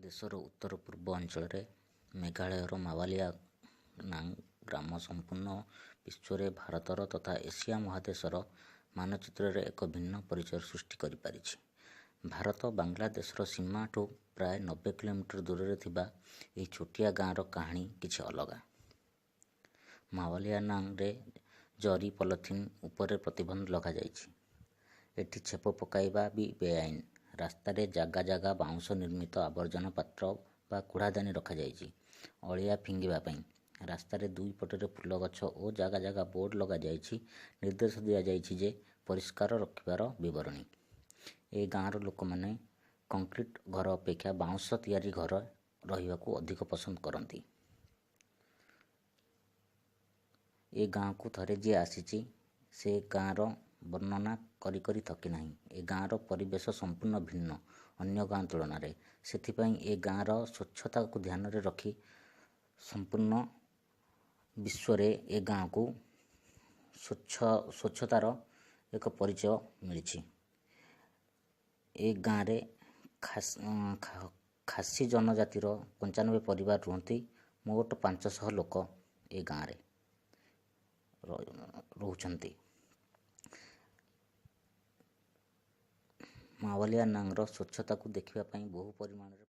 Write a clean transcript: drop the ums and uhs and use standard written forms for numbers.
ଦେଶର ଉତ୍ତର ପୂର୍ବ ଅଞ୍ଚଳରେ ମେଘାଳୟର ମାୱାଲିଆନାଙ୍ଗ ଗ୍ରାମ ସମ୍ପୂର୍ଣ୍ଣ ବିଶ୍ୱରେ ଭାରତର ତଥା ଏସିଆ ମହାଦେଶର ମାନଚିତ୍ରରେ ଏକ ଭିନ୍ନ ପରିଚୟ ସୃଷ୍ଟି କରିପାରିଛି। ଭାରତ ବାଂଲାଦେଶର ସୀମାଠୁ ପ୍ରାୟ 90 କିଲୋମିଟର ଦୂରରେ ଥିବା ଏହି ଛୋଟିଆ ଗାଁର କାହାଣୀ କିଛି ଅଲଗା। ମାୱାଲିଆନାଙ୍ଗରେ ଜରି ପଲିଥିନ୍ ଉପରେ ପ୍ରତିବନ୍ଧ ଲଗାଯାଇଛି। ଏଠି ଛେପ ପକାଇବା ବି ବେଆଇନ। ରାସ୍ତାରେ ଜାଗା ଜାଗା ବାଉଁଶ ନିର୍ମିତ ଆବର୍ଜନା ପାତ୍ର ବା କୁଢ଼ାଦାନୀ ରଖାଯାଇଛି ଅଳିଆ ଫିଙ୍ଗିବା ପାଇଁ। ରାସ୍ତାରେ ଦୁଇ ପଟରେ ଫୁଲ ଗଛ ଓ ଜାଗା ଜାଗା ବୋର୍ଡ ଲଗାଯାଇଛି, ନିର୍ଦ୍ଦେଶ ଦିଆଯାଇଛି ଯେ ପରିଷ୍କାର ରଖିବାର ବିବରଣୀ। ଏ ଗାଁର ଲୋକମାନେ କଂକ୍ରିଟ ଘର ଅପେକ୍ଷା ବାଉଁଶ ତିଆରି ଘରେ ରହିବାକୁ ଅଧିକ ପସନ୍ଦ କରନ୍ତି। ଏ ଗାଁକୁ ଥରେ ଯିଏ ଆସିଛି, ସେ ଗାଁର ବର୍ଣ୍ଣନା କରି କରି ଥକି ନାହିଁ। ଏ ଗାଁର ପରିବେଶ ସମ୍ପୂର୍ଣ୍ଣ ଭିନ୍ନ ଅନ୍ୟ ଗାଁ ତୁଳନାରେ। ସେଥିପାଇଁ ଏ ଗାଁର ସ୍ୱଚ୍ଛତାକୁ ଧ୍ୟାନରେ ରଖି ସମ୍ପୂର୍ଣ୍ଣ ବିଶ୍ୱରେ ଏ ଗାଁକୁ ସ୍ୱଚ୍ଛତାର ଏକ ପରିଚୟ ମିଳିଛି। ଏ ଗାଁରେ ଖାସି ଜନଜାତିର 95 ପରିବାର ରୁହନ୍ତି। ମୋଟ 500 ଲୋକ ଏ ଗାଁରେ ରହୁଛନ୍ତି। ମାୱାଲିଆନାଙ୍ଗର ସ୍ୱଚ୍ଛତାକୁ ଦେଖିବା ପାଇଁ ବହୁ ପରିମାଣରେ